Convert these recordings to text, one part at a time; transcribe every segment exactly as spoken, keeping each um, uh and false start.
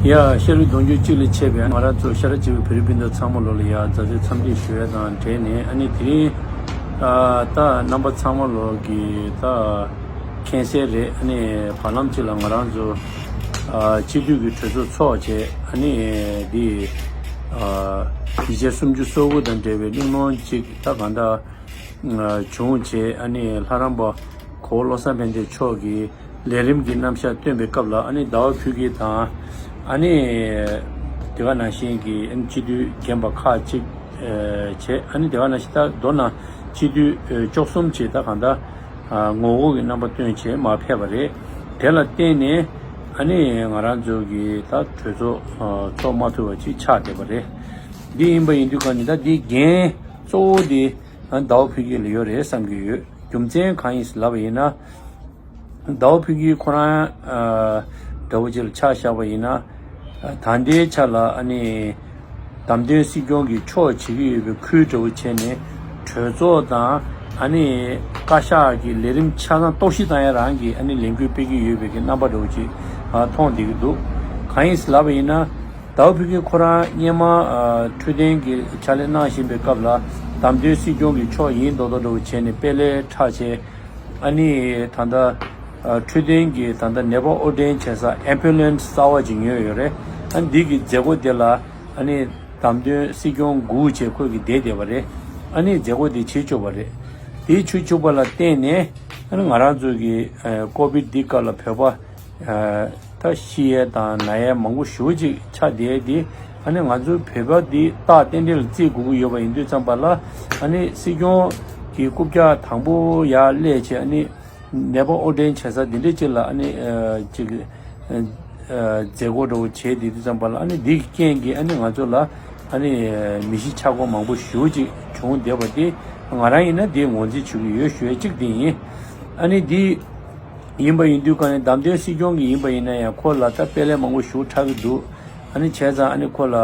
ཡ། ཤ་རུས་གདུང་རྒྱུད་གཅིག་ལ་ཕྱེ་བའི་ང་རང་ཚོ་ཤ་ཁྲག་གཅིག་པའི་བོད་རིགས་སྤུན་ཟླ་ཚང་མ་ལོ་ལ་ཡ་མཛའ་བརྩེ་འཚམས་འདྲི་ཞུ་ཡ་དང་འབྲེལ་ནས། ཨ་ནི་དེ་རིང་ཨ་ད་རྣམ་པ་ཚང་མ་ལོ་གི་ད་མཁྱེན་གསལ་རེད། ཨ་ནི་བར་ལམ་གཅིག་ལ་ང་རང་ཚོ་ཨ་སྤྱི་འཐུས་ཀྱི་གྲོས་ཚོགས་ཚོགས་བྱས། ཨ་ནི་འདི་ཨ་ཡིག་ཆ་སུམ་ཅུ་སོ་དགུ་དང་འབྲེལ་བའི་གླེང་སློང་གཅིག་ད་གང་ལྟར་བྱུང་བྱས། ཨ་ནི་ལྷ་རམས་པ་གོ་བོ་བློ་བཟང་ཕན་བདེ་མཆོག་གིས་ལས་རིམ་གྱི་རྣམ་གཞག་སྟོན་པའི་སྐབས་ལ། ཨ་ནི་ཟླ་བ་ཕུན་སྐྱིད་དང་། ཨ་ནི་དེ་ག་ནང་བཞིན་གྱི་ཨ་ནི་སྤྱི་འཐུས་རྒན་པ་ཁག་ཅིག་ཨ་བྱས། ཨ་ནི་དེ་ག་ནང་བཞིན་ད་མདོར་ན་སྤྱི་འཐུས་ཨ་བཅུ་གསུམ་བྱས། ད་གང་ལྟར་ཨ་ངོ་རྒོལ་གྱི་རྣམ་པ་སྟོན་བྱས་མར་ཕེབས་པ་རེད། དེ་ལ་བརྟེན་ནས་ཨ་ནི་ང་རང་ཚོ་གི་ད་གྲོས་ཚོགས་ཨ་ཚོགས་མ་ཐུབ་པ་ཅིག་ཆགས་བསྡད་པ་རེད། འདི་ཡིན་པ་ཡིན་དུས་ག་ནི་ད་འདི་འགན་གཙོ་བོ་འདི་ཨ་ཟླ་བ་ཕུན་སྐྱིད་ལ་ཡོད་རེད་བསམ་གྱི་ཡོད། རྒྱུ་མཚན་གང་ཡིན་ལབ་པ་ཡིན་ན། ཟླ་བ་ཕུན་སྐྱིད་ཁོ་རང་ཨ་འདྲ་བོ་ཅིག་ལ་ཆ་བཞག་པ་ཡིན་ན། ཨ་ད་ལྟའི་ཆ་ལ་ཨ་ནི་བདམས་ཐོན་སྲིད་སྐྱོང་གི་ཕྱོགས་བྱེད་ཀྱི་ཡོད་པའི་ཁུལ་འདྲ་བོ་བྱས་ནས། གྲོས་ཚོགས་དང་ཨ་ནི་བཀའ་ཤག་གི་ལས་རིམ་ཆ་ཚང་གཏོར་བཤིག་བཏང་ཡ་རང་གི་ཨ་ནི་ལས་འགུལ་སྤེལ་གྱི་ཡོད་པའི་གི་རྣམ་པ་འདྲ་བོ་ཅིག་ཨ་མཐོང་བསྡད་ཀྱི་འདུག། གང་ཡིན་ལབ་པ་ཡིན་ན། ཟླ་བ་ཕུན་སྐྱིད་ཁོ་རང་སྔོན་མ་ཨ་འཕྲོད་བསྟེན་གྱི་ཕྱག་ལས་གནང་བཞིན་པའི་སྐབས་ལ་བདམས་ཐོན་སྲིད་སྐྱོང་གི་ཕྱོགས་ཡིན་མདོག་མདོག་འདྲ་བོ་བྱས་ནས་དཔལ་ལས་ཁྲག་བྱས། ཨ་ནི་ད་ལྟ་ཨ་འཕྲོད་བསྟེན་གྱི་ད་ལྟ་ནད་པ་དབོར་འདྲེན་བྱེད་ས་ཨེམ་བུ་ལན་སི་གསར་བ་ཅིག་ཉོས་ཡོད་རེད། ཨ་ནི་འདི་གི་མཛད་སྒོ་དེ་ལ་ཨ་ནི་བདམས་ཐོན་སྲིད་སྐྱོང་སྒུག་བྱས་ཁོས་ཀྱི་བསྡད་བསྡད་པ་རེད། ཨ་ནི་མཛད་སྒོ་དེ་བྱེད་བཅུག་པ་རེད། དེ་བྱེད་བཅུག་པ་ལ་བརྟེན་ནས་ཨ་ནི་ང་རང་ཚོ་གི་ཨ་ཀོ་བིད་འདི་སྐབས་ལ་བོད་པ་ཨ་ད་ཤི་ཡས་དང་ན་ཡས་མང་པོ་ཞེ་པོ་ཅིག་ཆགས་བསྡད་དེ། ཨ་ནི་ང་ཚོའི་བོད་པ་འདི་རྟགས་ཏན་ཏན་ལ་བརྩི་དགོས་ཀྱི་ཡོད་པ་ཡིན་དུས་ཙམ་པ་ལ། ཨ་ནི་སྲིད་སྐྱོང་གི་རྐུབ་བཀྱག་དང་པོ་ཡར་སླེབས་བྱས། ཨ་ནི་ནད་པ་དབོར་འདྲེན་བྱེད་ས་འདི་འདྲ་ཅིག་ལ་ཨ་ནི་ཨ་ཅིག་ཨ་མཛད་སྒོ་འདྲ་བོ་བྱས་བསྡད་དུས་ཙམ་པ་ལ། ཨ་ནི་འདི་གི་རྐྱེན་གྱིས་ཨ་ནི་ང་ཚོ་ལ་ཨ་ནི་མི་ཤི་ཆག་སྒོ་མང་པོ་ཞེ་པོ་ཅིག་བྱུང་བསྡད་པ་དེ་ང་རང་ཡིན་ན་དེ་ངོས་འཛིན་བྱེད་ཀྱི་ཡོད་ཞུ་ཡས་གཅིག་དེ་ཡིན། ཨ་ནི་འདི་ཡིན་པ་ཡིན་དུས་ག་ནས་བདམས་ཐོན་སྲིད་སྐྱོང་གི་ཡིན་པ་ཡིན་ན་ཡང་ཁོ་ལ་ད་དཔལ་ལས་མང་པོ་ཞེ་པོ་ཁྲག་གི་འདུག། ཨ་ནི་བྱས་ཙང་ཨ་ནི་ཁོ་ལ་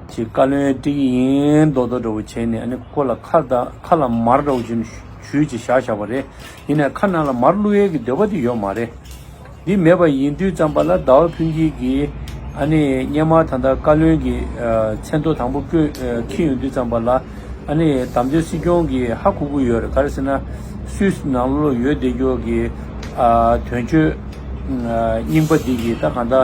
ཅིག་བཀའ་བློན་སྤྲད་ཀྱི་ཡིན་མདོག་མདོག་འདྲ་བོ་བྱས་ནས། ཨ་ནི་ཁོ་ལ་ཁ་དང་ཁ་ལ་མར་འདྲ་བོ་ཅིག་ཞུས་ཅིག་བཞག་བཞག་པ་རེད། ཡིན་ནའི་ཁ་ནང་ལ་མར་བླུག་ཡས་ཀྱི་འདོད་པ་དེ་ཡོད་མ་རེད། འདི་མེད་པ་ཡིན་དུས་ཙམ་པ་ལ་ཟླ་བ་ཕུན་སྐྱིད་ཀྱིས་ཨ་ནི་སྔོན་མ་ད་ལྟ་བཀའ་བློན་གྱི་ཨ་མཚན་ཐོ་དང་པོ་བཀོད་ཨ་འཁྱེར་ཡོང་དུས་ཙམ་པ་ལ། ཨ་ནི་བདམས་ཐོན་སྲིད་སྐྱོང་གིས་ཧ་གོ་གི་ཡོད་རེད། ག་རེ་ཟེར་ན། སུད་སི་ནང་ལོགས་ཡོད་བསྡད་རྒྱུ་གི་ཨ་དོན་གཅོད་ཨ་རྙིང་པ་འདི་གི་ད་གང་ལྟར་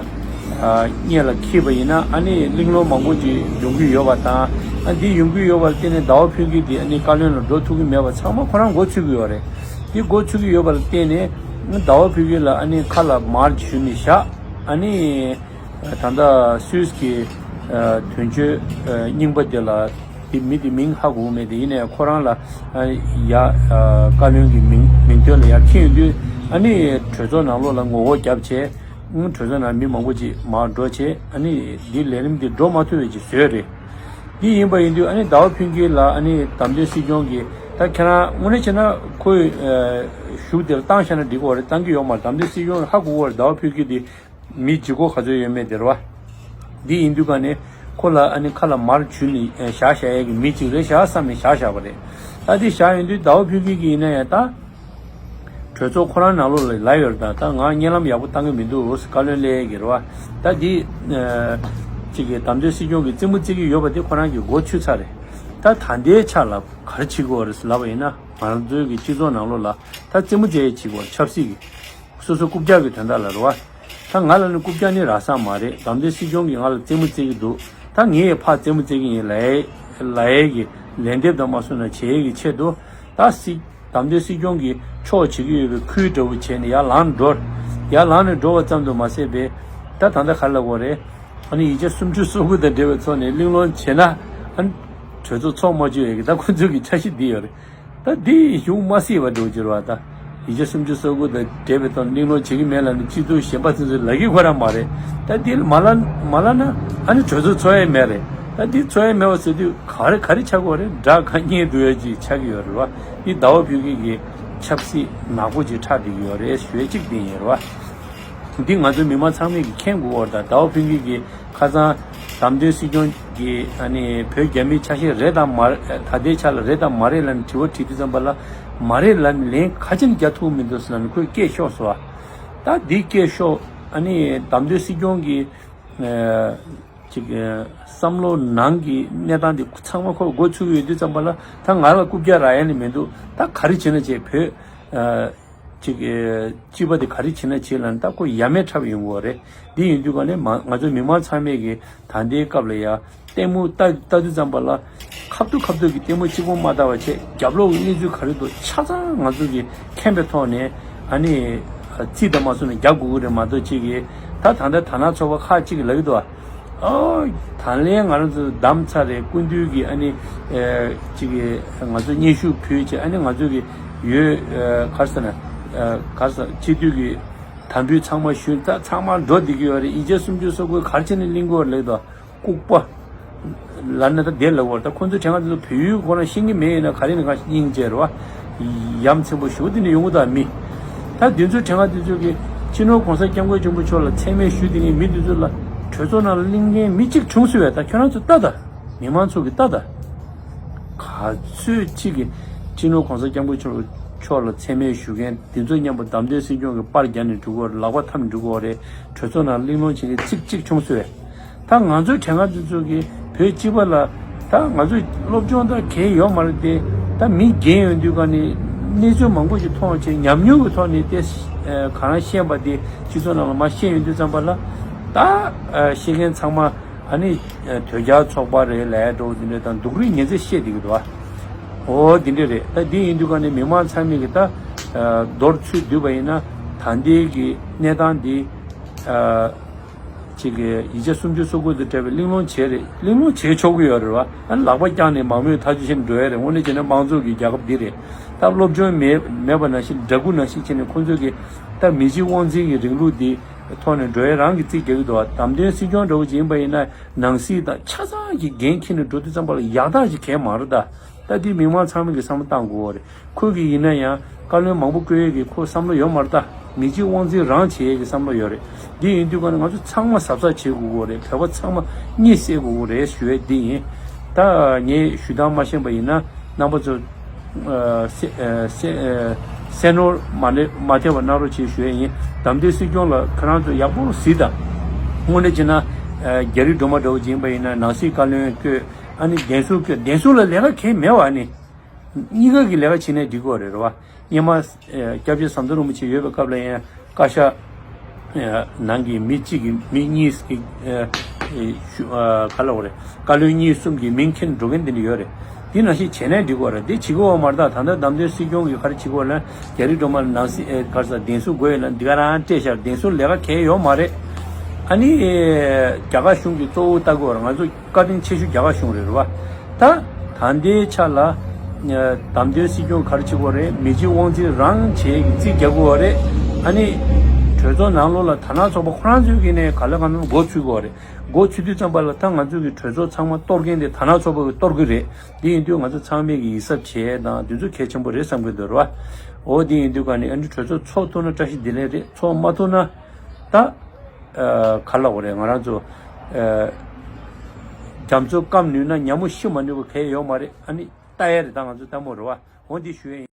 ཨ་སྔོན་ལ་འཁྱེར་བ་ཡིན་ན། ཨ་ནི་གླེང་སློང་མང་པོ་ཅིག་ཡོང་གི་ཡོད་པ་དང་། ཨ་འདི་ཡོང་གི་ཡོད་པ་ལ་བརྟེན་ནས་ཟླ་བ་ཕུན་སྐྱིད་འདི་ཨ་ནི་བཀའ་བློན་ལ་འགྲོ་ཐུབ་ཀྱི་མེད་པ་ཚང་མ་ཁོ་རང་མགོ་ཚོད་ཀྱི་ཡོད་རེད། འདི་མགོ་ཚོད་ཀྱི་ཡོད་པ་ལ་བརྟེན་ནས་ཟླ་བ་ཕུན་སྐྱིད་ལ་ཨ་ནི་ཁ་ལ་མར་ཞུས་ནས་བཞག། ཨ་ནི་ད་ལྟ་སུད་སི་གི་ཨ་དོན་གཅོད་ཨ་རྙིང་པ་དེ་ལ། དེ་མི་དེ་མིང་ཧ་གོ་མེད་དེ། ཡིན་ནའི་ཁོ་རང་ལ་ཨ་ཡ་ཨ་བཀའ་བློན་གྱི་མིང་མིང་ཐོ་ལ་ཡར་འཁྱེར་ཡོང་དུས། ཨ་ནི་གྲོས་ཚོགས་ནང་ལོགས་ལ་ངོ་རྒོལ་བརྒྱབ་བྱས། ཨང་གྲོས་ཚོགས་ནང་མི་མང་པོ་ཅིག་མར་འགྲོ་བྱས། ཨ་ནི་འདི་ལས་རིམ་འདི་འགྲོ་མ་ཐུབ་པའི་ཅིག་བཟོས་རེད། འདི་ཡིན་པ་ཡིན་དུས་ཨ་ནི་ཟླ་བ་ཕུན་སྐྱིད་ལ་ཨ་ནི་བདམས་ཐོན་སྲིད་སྐྱོང་གི་ད་ཁྱེད་རང་དངོས་གནས་བྱས་ན་ཁོའི་ཨ་གཞུག་དེར་བཏང་བཞག་ན་འགྲིག་གི་ཡོད་རེད། བཏང་གི་ཡོད་མ་རེད། བདམས་ཐོན་སྲིད་སྐྱོང་ཧ་གོ་གི་ཡོད་རེད། ཟླ་བ་ཕུན་སྐྱིད་འདི་མི་ལྗིད་ཁོག་ག་ཚོད་ཡོད་མེད་དེ་རེད་བ། འདི་ཡིན་དུས་ག་ནས་ཁོ་ལ་ཨ་ནི་ཁ་ལ་མར་ཞུས་ནས་བཞག་བཞག་ཡས་ཀྱི་མི་གཅིག་རེད་བཞག་བསམ་ནས་བཞག་བཞག་པ་རེད། ད་འདི་བཞག་ཡོང་དུས་ཟླ་བ་ཕུན་སྐྱིད་ཀྱིས་ཡིན་ན་ཡང་ད་གྲོས་ཚོགས་ཁོ་རང་ནང་ལོགས་ལ་ལབ་ཡོད་རེད། ད་ད་ང་བརྙན་ལམ་ཡག་པོ་བཏང་གི་མི་འདུག། བཀའ་བློན་སླེབས་ཀྱི་རེད་བ། ད་འདི་ཨ་གཅིག་གི་བདམས་ཐོན་སྲིད་སྐྱོང་གི་རྩེད་མོ་རྩེ་གི་ཡོད་པ་དེ་ཁོ་རང་གི་མགོ་ཚོད་ཚར་རེད། ད་ད་ལྟའི་ཆ་ལ་ག་རེ་བྱེད་དགོས་རེད་ལབ་པ་ཡིན་ན། ང་རང་ཚོའི་གི་སྤྱི་ཚོགས་ནང་ལོགས་ལ་ད་རྩེད་མོ་རྩེ་ཡས་བྱེད་དགོས་རེད། ཆབ་སྲིད་ཀྱི་སོ་སོ་རྐུབ་བཀྱག་གི་དོན་དག་ལ་རེད་བ། ད་ང་ལ་ནི་རྐུབ་བཀྱག་ནི་རག་ས་མ་རེད། བདམས་ཐོན་སྲིད་སྐྱོང་གིས་ང་ལ་རྩེད་མོ་རྩེ་གི་འདུག། ད་ངས་ཕར་རྩེད་མོ་རྩེ་གི་ཡིན་ལབ་ཡས་ལབ་ཡས་ཀྱི་ལན་འདེབས་དང་མ་སོང་ན་བྱེད་ཡས་ཀྱི་ཆེད་དུ། ད་སྲིད་བདམས་ཐོན་སྲིད་སྐྱོང་གི་ཕྱོགས་བྱེད་ཀྱི་ཡོད་པའི་ཁུལ་འདྲ་བོ་བྱས་ནས་ཡར་ལངས་འགྲོ། ཡར་ལངས་ནས་འགྲོ་བ་ཙམ་དུ་མ་ཟད་པའི། ད་ད་ལྟ་ག་རེ་ལབ་དགོས་རེད། ཨ་ནི་ཡིག་ཆ་སུམ་ཅུ་སོ་དགུ་དང་འབྲེལ་བའི་ཐོག་ནས་གླེང་སློང་བྱས་ན། ཨ་ནི་གྲོས་ཚོགས་ཚོགས་མ་བཅུག་ཡས་ཀྱི་ད་ཁོ་ཚོ་གི་འཆར་གཞི་འདི་ཡོད་རེད། ད་འདི་གཞུང་མ་སྲིད་པ་འགྲོ་གི་རེད་བ། ད་ཡིག་ཆ་སུམ་ཅུ་སོ་དགུ་དང་འབྲེལ་བའི་ཐོག་གླེང་སློང་བྱེད་ཀྱི་མེད་ལབ་ནས་སྤྱི་འཐུས་གཞན་པ་ཚོ་ཚོས་ལབ་ཀྱི་ཁོ་རང་མ་རེད། ད་འདི་མ་ལབ་མ་ལབ་ན་ཨ་ནི་གྲོས་ཚོགས་ཚོགས་ཡས་མེད་རེད། ད་འདི་ཚོགས་ཡས་མེད་པ་ཟེར་དུས་ག་རེ་ག་རེ་ཆགས་ཀྱི་ཡོད་རེད། སྒྲ་གང་སྙན་སྡུག་ཡ་ཅིག་ཆགས་ཀྱི་ཡོད་རེད་བ། འདི་ཟླ་བ་ཕུན་སྐྱིད་ཀྱི་ཆབ་སྲིད་ནག་པོ་ཅིག་ཁྲག་འདི་ཡོད་རེད་ཞུ་ཡས་གཅིག་དེ་ཡིན་རེད་བ། འདི་ང་ཚོ་མི་མང་ཚང་མས་ཀྱི་མཁྱེན་དགོས་པ་རེད། ད་ཟླ་བ་ཕུན་སྐྱིད་ཀྱི་ཁ་སང་བདམས་ཐོན་སྲིད་སྐྱོང་གི་ཨ་ནི་བོད་རྒྱ་མིའི་ཆ་ཤས་རེད་དམ་མ་རེད། ད་ལྟའི་ཆ་ལ་རེད་དམ་མ་རེད་ལབ་ནས་དྲི་བ་དྲིས་དུས་ཙམ་པ་ལ། མ་རེད་ལབ་ནས་ལན་ག་ཅི་ནས་རྒྱག་ཐུབ་མི་འདུག་ཟེར་ལབ་ནས་ཁོས་སྐད་ཤོར་སོང་བ། ད་འདི་སྐད་ཤོར། ཨ་ནི་བདམས་ཐོན་སྲིད་སྐྱོང་གི་ ཅིག་བསམ་བློ་ནང་གི་གནས་སྟངས་དེ་ཚང་མ་ཁོ་མགོ་ཚུད་ཀྱི་ཡོད་དུས་ཙམ་པ་ལ། ད་ང་ལ་རྐུབ་བཀྱག་རག་ཡ་ནི་མི་འདུག་ད་ག་རེ་བྱེད་ན་བྱེད། བོད་ཅིག་སྤྱི་པ་དེ་ག་རེ་བྱེད་ན་བྱེད་ལབ་ནས། ད་ཁོ་ཡ་མེད་འཁྲབ་ཡོང་གི་ཡོད་རེད། འདི་ཡིན་དུས་ག་ནས་མ་ང་ཚོ་མི་མང་ཚང་མས་ཀྱི་ད་ལྟའི་སྐབས་ལ་ཡ་ལྟད་མོ་ལྟ་ལྟ་དུས་ཙམ་པ་ལ། ཁ་ཐུག་ཁ་ཐུག་གི་ལྟད་མོ་གཅིག་པོ་མ་ལྟ་བ་བྱས། རྒྱབ་ལོགས་ཀྱི་གནས་ཚུལ་ག་རེ་འདུག་ཆ་ཚང་ང་ཚོ་གི་མཁྱེན་པའི་ཐོག་ནས། ཨ་ནི་རྩིས་དང་མ་སོང་ནས་རྒྱག་དགོས་ཀྱི་རེད་མ་གཏོགས། གཅིག་གིས་ད་ད་ལྟ་དར་ནག་ཚོགས་པ་ཁག་ཅིག་གིས་ལབ་ཀྱི་འདུག་ཨ། ཨོ། ད་ལན་ང་རང་ཚོ་བདམས་ཚར་རེད། སྐུ་མདུན་གྱིས་ཨ་ནི་ཅིག་གིས་ང་ཚོ་སྙན་ཞུ་ཕུལ་བྱས། ཨ་ནི་ང་ཚོ་གི་ཡོད། ག་རེ་ཟེར་ན། ག་རེ་ཟེར། སྤྱི་འཐུས་ཀྱི་དམ་འབུལ་ཚང་མ་ཞུས། ད་ཚང་མ་འགྲོ་བསྡད་ཀྱི་ཡོད་རེད། ཡིག་ཆ་སུམ་ཅུ་སོ་དགུ་ག་རེ་བྱས་ནས་ལེན་དགོས་རེད་ལབ་ཀྱི་འདུག་ལྐུགས་པ་ལབ་ན་ད་བདེ་ལབ་པ་རེད། ད་ཁོང་ཚོའི་དྲན་ཁ་དེ་ཚོ་བོད་ཡིག་ཁོ་རང་ཤེས་ཀྱི་མེད་ཡིན་ན། ག་རེ་ཡིན་ན་གང་སྙིང་རྗེ་རེད་བ། ཡ་མཚན་པོ་ཞེ་པོ་དེ་འདྲ་ཡོང་གི་འདུག་མི། ད་དེ་ཚོའི་དྲན་ཁ་དེ་ཚོ་གིས་སྤྱི་ནོར་གོང་ས་སྐྱབས་མགོན་ཆེན་པོ་མཆོག་ལ་མཚན་སྨད་ཞུ་བསྡད་མཁན་མི་དེ་ཚོ་ལ་གྲོས་ཚོགས་ནང་ལ་གླེང་མཁན་མི་གཅིག་བྱུང་སྲིད་པས། ད་ཁྱོད་རང་ཚོ་ལྟ་ད། མི་མང་ཚོ་གིས་ལྟ་ད། ག་ཚོད་ཅིག་གིས་སྤྱི་ནོར་གོང་ས་སྐྱབས་མགོན་ཆེན་པོ་མཆོག་ལ་མཚན་སྨད་ཞུ་མཁན་དེ་ཚོ་མཉམ་པོ་བདམས་ཐོན་སྲིད་སྐྱོང་གི་པར་རྒྱག་ནས་འགྲོ་གི་ཡོད་རེད། ལག་པ་འཐམས་འགྲོ་གི་ཡོད་རེད། གྲོས་ཚོགས་ནང་གླེང་སློང་བྱེད་མཁན་གཅིག་གཅིག་བྱུང་སྲིད་པས། ད་ང་ཚོའི་དྲན་ཁ་དེ་ཚོ་གིས་བོད་སྤྱི་པ་ལ། ད་ང་ཚོ་སློབ་སྦྱོང་ད་གང་ཡང་ཡོད་མ་རེད་དེ། ད་མི་རྒན་ཡོང་དུས་ག་ནས་གནས་ཚུལ་མང་པོ་ཞིག་མཐོང་བྱས། ཉམས་མྱོང་གི་ཐོག་ནས་དེ་ག་རང་ཤེས་པ་དེ་སྤྱི་ཚོགས་ནང་ལ་མར་བཤད་ཡོང་དུས་ཙམ་པ་ལ། ད་ཤེས་མཁན་ཚང་མ་ཨ་ནི་དོལ་རྒྱལ་ཚོགས་པ་རེད་ལབ་འདྲ་བོ་དེ་འདྲ་དང་སྡུག་རུས་ངན་ཚད་བཤད་བསྡད་ཀྱི་འདུག་ཨ། འོ་དེ་འདྲ་རེད། ད་དེ་ཡིན་དུས་ག་ནས་མི་མང་ཚང་མས་ཀྱི་ད་མདོར་ཚུར་བསྡུས་པ་ཡིན་ན། ད་ལྟའི་གི་གནས་སྟངས་འདི། ཅིག་གིས་ཡིག་ཆ་སུམ་ཅུ་སོ་དགུ་དང་འབྲེལ་བའི་གླེང་སློང་བྱས་རེད། གླེང་སློང་བྱས་ཆོག་གི་ཡོད་རེད་བ། ཨ་ནི་ལག་པ་བརྐྱངས་ནས་མང་མོས་ཐག་གཅོད་བྱས་ནས་འགྲོ་ཡ་རེད། དངོས་གནས་བྱས་ན་དམངས་གཙོ་གི་རྒྱལ་ཁབ་འདི་རེད། ད་སློབ་སྦྱོང་མེད་མེད་པ་ནང་བཞིན། འདྲ་སྐུ་ནང་བཞིན་བྱས་ནས་ཁོང་ཚོས་ཀྱི་ད་མི་གཅིག་དབང་འཛིན་གྱི་རིང་ལུགས་འདི་ཐོག་ནས་འགྲོ་ཡ་རང་གི་རྩིས་རྒྱག་གི་འདུག་བ། བདམས་ཐོན་སྲིད་སྐྱོང་འདྲ་བོ་ཅིག་ཡིན་པ་ཡིན་ན། ནང་སྲིད་དང་ཆ་ཚང་གི་འགན་འཁྱེར་ནས་འགྲོ་དུས་ཙམ་པ་ལ་ཡག་རྟགས་ཅིག་གང་ཡང་མ་རེད་ད། ད་འདི་མི་མང་ཚང་མ་གིས་བསམ་བློ་བཏང་དགོས་པ་རེད། ཁོ་གིས་ཡིན་ན་ཡང་བཀའ་བློན་མང་པོ་བསྐོ་ཡས་ཀྱི་ཁོ་བསམ་བློ་ཡོད་མ་རེད་ད། མི་གཅིག་དབང་འཛིན་རང་བྱེད་ཡས་ཀྱི་བསམ་བློ་ཡོད་རེད། འདི་ཡིན་དུས་ག་ནས་ང་ཚོ་ཚང་མ་གཟབ་གཟབ་བྱེད་དགོས་ཀྱི་རེད། བོད་པ་ཚང་མ་གཉིད་སད་དགོས་ཀྱི་རེད་ཞུ་ཡས་འདི་ཡིན། ད་ངས་ཞུ་སྟངས་མ་ཤེས་པ་ཡིན་ན། རྣམ་པ་ཚོ་ཨ་སེ་ཨ་སེ་ཨ་སེམས་ནོར་མ་ནེ་མ་ཐེབས་པ་གནང་རོགས་བྱེད་ཞུ་ཡས་ཡིན། བདམས་ཐོན་སྲིད་སྐྱོང་ལ་ཁྱེད་རང་ཚོ་ཡག་པོ་གཟིགས་དང་། དངོས་གནས་བྱས་ན་ཨ་རྒྱ་རིགས་སྒྲོལ་མ་འདྲ་བོ་ཅིག་ཡིན་པ་ཡིན་ན། ནང་སྲིད་བཀའ་བློན་བསྐོས། ཨ་ནི་བདེ་སྲུང་བསྐོས། བདེ་སྲུང་ལ་ལས་ཀ་གང་ཡང་མེད་པ། ཨ་ནི་གཉིས་ཀ་གི་ལས་ཀ་བྱེད་ནའི་འགྲིག་གི་རེད་བ། སྔོན་མ་ཨ་སྐྱབས་རྗེ་ཟམ་གདོང་རིན་པོ་ཆེ་ཡོད་པའི་སྐབས་ལ་ཡང་བཀའ་ཤག་ཨ་ནང་གི་མི་གཅིག་གིས་མི་གཉིས་ཀྱི་ཨ་ཨ་ཞུ་ཨ་ག་ལབ་དགོས་རེད། བཀའ་བློན་གཉིས་གསུམ་གྱི་མིང་འཁྱེར་འགྲོ་མཁན་དེ་འདྲ་ཡོད་རེད། དེ་ནང་བཞིན་བྱས་ནའི་འགྲིག་གི་རེད། དེ་བྱེད་ཀྱི་ཡོད་མ་རེད་ད། ད་ལྟ་བདམས་ཐོན་སྲིད་སྐྱོང་གིས་ག་རེ་བྱེད་ཀྱི་ཡོད་ལབ་ན། རྒྱ་རིགས་སྒྲོལ་མ་ལ་ནང་སྲིད་ཨ་ག་རེ་ཟེར། བདེ་སྲུང་དགོས་ཡོད་ལབ་འདི་ག་རང་སྤྲད་ཤག་བདེ་སྲུང་ལས་ཀ་གང་ཡང་ཡོད་མ་རེད། ཨ་ནི་ཨ་རྒྱ་གར་གཞུང་གིས་གཙོ་བོ་ལྟ་དགོས་རེད། ང་ཚོ་བཀའ་དྲིན་ཆེ་ཤོས་རྒྱ་གར་གཞུང་རེད་རེད་བ། ད་ད་ལྟའི་ཆ་ལ་ཨ་བདམས་ཐོན་སྲིད་སྐྱོང་ག་རེ་བྱེད་དགོས་རེད། མི་གཅིག་དབང་འཛིན་རང་བྱེད་ཀྱི་རྩིས་རྒྱག་དགོས་རེད། ཨ་ནི་གྲོས་ཚོགས་ནང་ལོགས་ལ་དར་ནག་ཚོགས་པ་ཁོ་རང་ཚོའི་གི་ནས་ག་ལེ་ག་ལེ་མགོ་ཚུད་དགོས་རེད། མགོ་ཚུད་དུས་ཙམ་པ་ལ་ད་ང་ཚོ་གི་གྲོས་ཚོགས་ཚང་མ་གཏོར་མཁན་དེ་དར་ནག་ཚོགས་པ་གིས་གཏོར་གི་རེད། དེ་ཡིན་དུས་ང་ཚོ་ཚང་མས་ཀྱི་ཡིད་གཟབ་བྱེད་དང་དེ་ཚོ་གལ་ཆེན་པོ་རེད་བསམ་གི་འདུག་རེད་བ། འོ་དེ་ཡིན་དུས་ག་ནས་ཨ་ནི་གྲོས་ཚོགས་ཚོགས་ཐུབ་ན་བཀྲ་ཤིས་བདེ་ལེགས་རེད། ཚོགས་མ་ཐུབ་ན་ད་ཨ་ག་ལབ་དགོས་རེད། ང་རང་ཚོ་ཨ་རྒྱ་མཚོ་སྐམ་ནུས་ན་ཉ་མོ་ཤི་མ་ནུས་པ་གང་ཡང་ཡོད་མ་རེད། ཨ་ནི་ལྟ་ཡ་རེད། ད་ང་ཚོ་ལྟད་མོ་རེད་བ། འོ་འདི་ཞུ་ཡ་ཡིན།